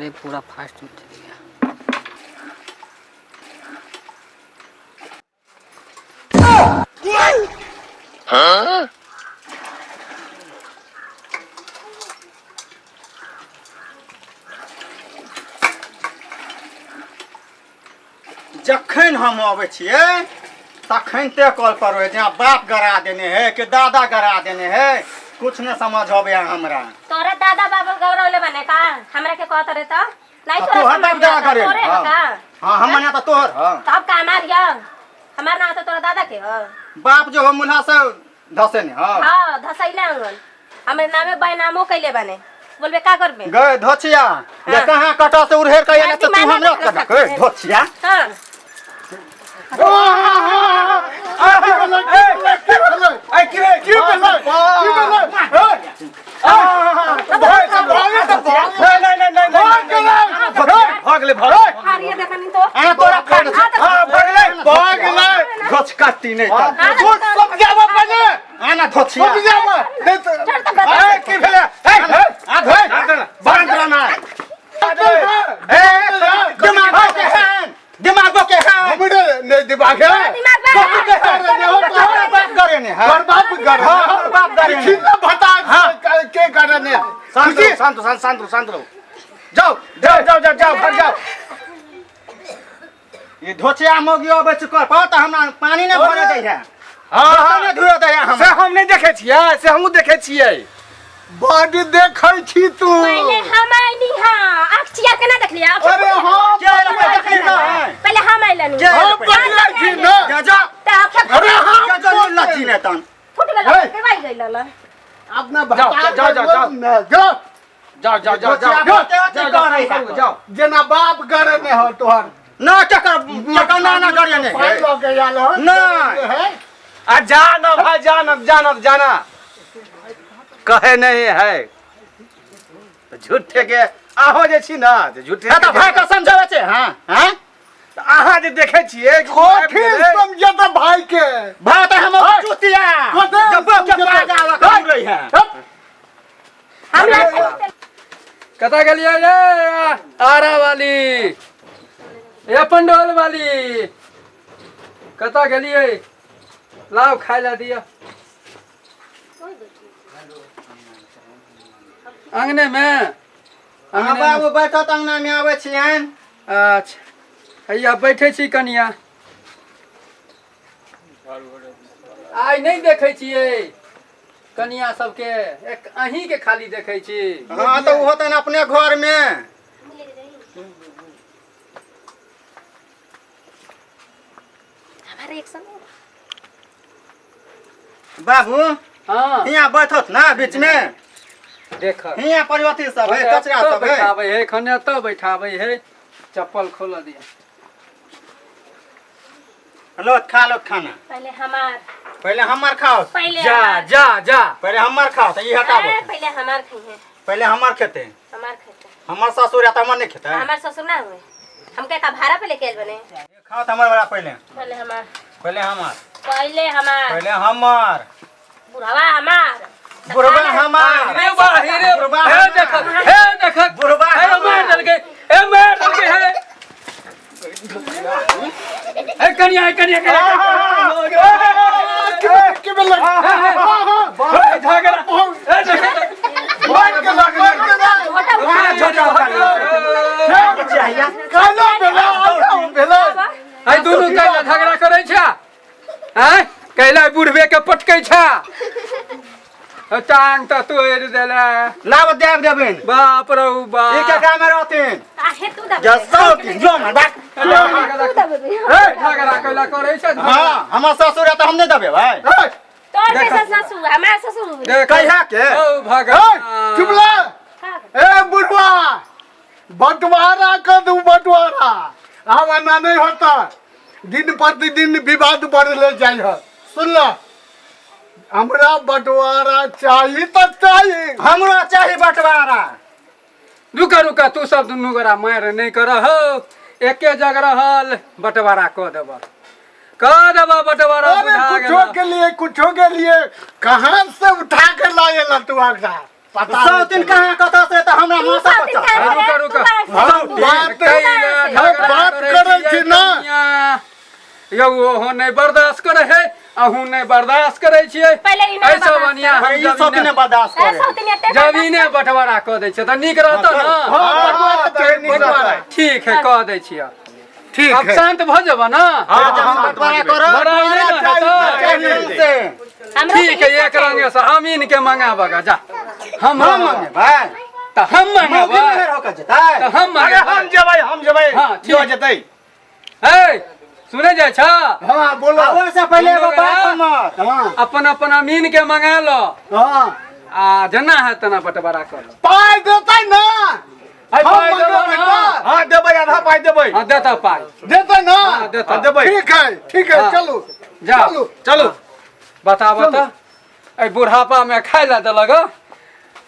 अरे पूरा फास्ट में चली गया। जखन हम अबै छियै तखन ते कॉल पर रहै जेना बाप गरा देने है कि दादा गरा देने है, कुछ न समझ अबै हमरा। तोरा दादा बाबा गौरवले बने का हमरा के कहत रहे त नहीं? तो तोरा तोहर बाप समझ दादा आता, करे। तोरे हाँ। का? हाँ, हम मना तो तोहर। हाँ। तब का हमार या हमार ना तो तोरा दादा के हो। बाप जो हो मुन्हा से धसे ने। हाँ। हाँ, धसैले अंगन हमरे नामे बैनामो कैले बने, बोलबे का करबे? गए धोचिया ये। हाँ। कहाँ कटा से उड़ेर के आने तो तू माना हमरा नहीं कटा सकते। गए धोचिया। हाँ। हारिए देखनी तो। आ तोरा फाड़। हाँ, हां, भगले भगले धोच काटी नहीं त समझाबऽ पहिले। आ ना धोचिया। समझाबऽ नहीं तो चल त बता। ए, की भेलै? ए, आ धोय बांध ना। ए, दिमाग के हैं, दिमाग के हैं। हमरे नहीं दिमाग है। दिमाग बा। कथी के है? तोहर बाप करे ने है। तोहर बाप करे। हाँ, हमर बाप करे ने। खिला बता के करे ने। शांत रहो, शांत रहो, शांत रहो, शांत रहो। जाओ जाओ जाओ जाओ जाओ, घर जाओ। ये धोचिया मोगी अबै छै कर पर तऽ हमरा पानी नहि भरे दै है। हाँ। बर्तन हाँ। नहि धोए दै है से हमरा। हम नहीं देखे छियै, से हमहूँ देखे छियै। बड देखै छी तू। पहले हम आइली। हां, आँख चिया के ना देखलिए? अरे हाँ। के एलै पहिले देखली नहि। पहले हम आइलनी। के हम बदलै छी ने। जा जा। त आँख अरे हाँ। जा जा, लच्ची नहि तन। फुट गेल। हे। करवाई गेल। अपना जाओ, बता। जाओ, जाओ, जाओ। जाओ। जाओ जाओ जाओ धोचिया जाओ। बहुते अथी जाओ, जाओ, करै है। जाओ, जाओ। जेना बाप करे ने हो तोहर। ना केकर केकर नाना करे ने पाइ है। लऽ के आयल हो। नहि। है। आ जा न भाई, जा न, जा न, जाना कहे नहीं है तऽ झूठे के अहाँ जे छी ने तऽ झूठे हँ के तऽ भाय के समझाबै छै। हँ हँ। तऽ अहाँ जे देखै छियै कि कथी समझत भाई के? भाय तऽ हम चुतिया कथी जब बाप के समझेतै? पास आबऽ के रही है। हमरा कतऽ गेलियै रे आरा वाली, ए पंडौल वाली, कतऽ गेलियै? लाउ, खाय लए दिअ। अंगने मे? अहाँ बाबू बैठत, अंगना मे आबै छियनि। अच्छा, हैया बैठे छी। कनिया, आइ नहि देखै छियै कनिया सबके, एक अहीं के खाली देखै छी। हँ तऽ ओहो तऽ अपने घर मे। हमारे एक समय बाबू। हाँ। हियाँ बैठत ना बीच मे। देख। हियाँ पर अथी सब है, कचरा एतऽ सब है। बैठाबै है खने, एतऽ बैठाबै है। चप्पल खोलऽ दिअ। लो, खा लो खाना। पहले हमार। पहिले हमर खाओ। पहले जा। हमार। जा जा। पहिले हमर खाओ तऽ ई हटाबो। ए, पहले हमार खइहे। पहिले हमर खेते। हमार खेते। हमर ससुर है तऽ हमर नहि खेतै? हमार ससुर ना हुए, हमके का भाड़ा पे लेके आइल बने? खाओ तऽ हमर वाला पहिले। पहले हमार। पहिले हमर। पहले हमार। पहिले हमर। बुढ़वा हमार। बुढ़वा हमार। रे बा रे। बुढ़वा हे। हमार। देख, हे देख। बुढ़वा हे। हमार। मार देलकै, हे मार देलकै। हे हे कनिया, हे कनिया, कनिया। की भेलै? हे झगड़ा, हे देख। मार के लग, मार के लग। छोटा कहलो भेलै, आउ भेलै। है दुनू कैला झगड़ा करै छै? हैं, कैला बुढ़बे के पटकै छै? टांग तऽ तोड़ि देले। लाब देब देबनि। बाप रौ ई बाप। के गामे रहथिन। काहे तू दबे? जसौ की जो मन बात। तू दबे। हे, झगड़ा कैला करै छै? हाँ, हमर ससुर है तऽ हम नहि देबै भाई। ए, तोर कैसा ससुर? हमार ससुर। देख। कहिया के? ओ ए, भगवान। चुप ले। का? ए बुढ़वा, बंटवारा कर दू, बंटवारा। आब एना नहीं होता, दिन प्रतिदिन विवाद बढ़ले जाइ है। सुन ल, हमरा बंटवारा चाही तऽ चाही। हमरो चाही बंटवारा। रुका रुका, तू सब दुनू गोरा मारि नहि कर हो। एके जगह रहल, बंटवारा कऽ देबह, कऽ देबह बंटवारा। अरे बुझा कुछो गेलह। के लिए, कुछो के लिए कहाँ से उठा के लाए ला तू आगा? पता सौ नहीं दिन चले। कहाँ कतऽ से तऽ हमरा तू माथा सौ दिन पर कहाँ रुका, रे? रुका। तू कहाँ से? हम तू बात कहाँ से? हम बात करै छी ना। यौ ओहो नहि बर्दाश्त करै है अहूँ नहि बर्दाश्त करै छियै पहिले ई नहि एहिसँ बर्दाश्त बढ़िआँ हम ई सब जमीने नहि बर्दाश्त ए, करे सौ दिन एते जमीने बँटवारा कऽ दै छियै तऽ नीक रहतौ ने हाँ, बंटवारा तऽ नीक बंटवारा। रहतै। ठीक है कऽ दै छियै ठीक अब है शांत भऽ जेबऽ ने हाँ, जमीन हाँ, बंटवारा करऽ लड़ाइ नहि ने हेतै एक रंग से हमरो ठीक है के एक रंगे से अमीन के मंगाबऽ गा जा हम हम मंगेबै तऽ हम मौगी मंगेबै मेहर होके जेतै तऽ हम अरे मंगेबै हम जेबै, हम जेबै। हाँ, ठीक। जो जेतै। हे सुनै जाइ छ हाँ बोलो आ ओहिसँ पहिले एगो बात हमर हाँ अपन अपन अमीन के मंगा लो हाँ आ जेना है तेना बंटवारा कर लो पाइ देतै ना है हम पाइ देबो मंगेबै ना। ना। हाँ, देबै, आधा पाइ देबै। हाँ देता पाइ देतै ना हाँ, देता। हाँ, देबै। ठीक है ठीक है हाँ। चलू जा। चलू चलू। बताबऽ तऽ एहि बुढ़ापामे खाय लए देलक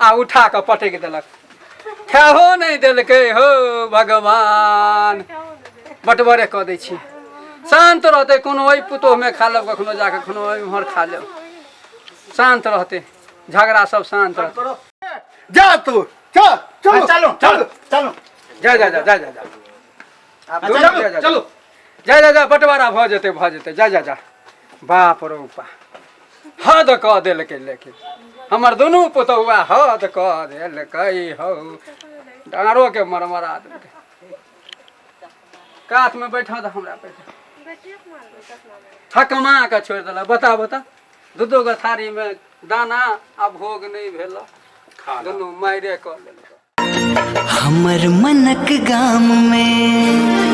आ उठा कऽ पटकि देलक खाहो नहि देलकै हो भगवान बटबरे कऽ दै छी शान्त रहतै कोनो ओहि पुतोहमे खा लेब कखनो जा कऽ कखनो एम्हर खा लेब शान्त रहतै झगड़ा सब शान्त रहतै जा तू चल चलो चलू चलू चलू जा जा जा जा जा जा चलू, चलू। जा जा जा बँटवारा भऽ जेतै भऽ जेतै जा जा जा बाप रौ बा हद कऽ देलकै लेकिन हमर दुनू पुतहुआ हद कऽ देलकै हौ डाँड़ोके मरमरा देलकै कातमे बैठऽ दे हमरा बैठ थकमा कऽ छोड़ि देलक बता बता दू दू गो थारीमे दाना आ भोग नहि भेल दुनू मारिए कऽ लेलक हमर मनक गाम में।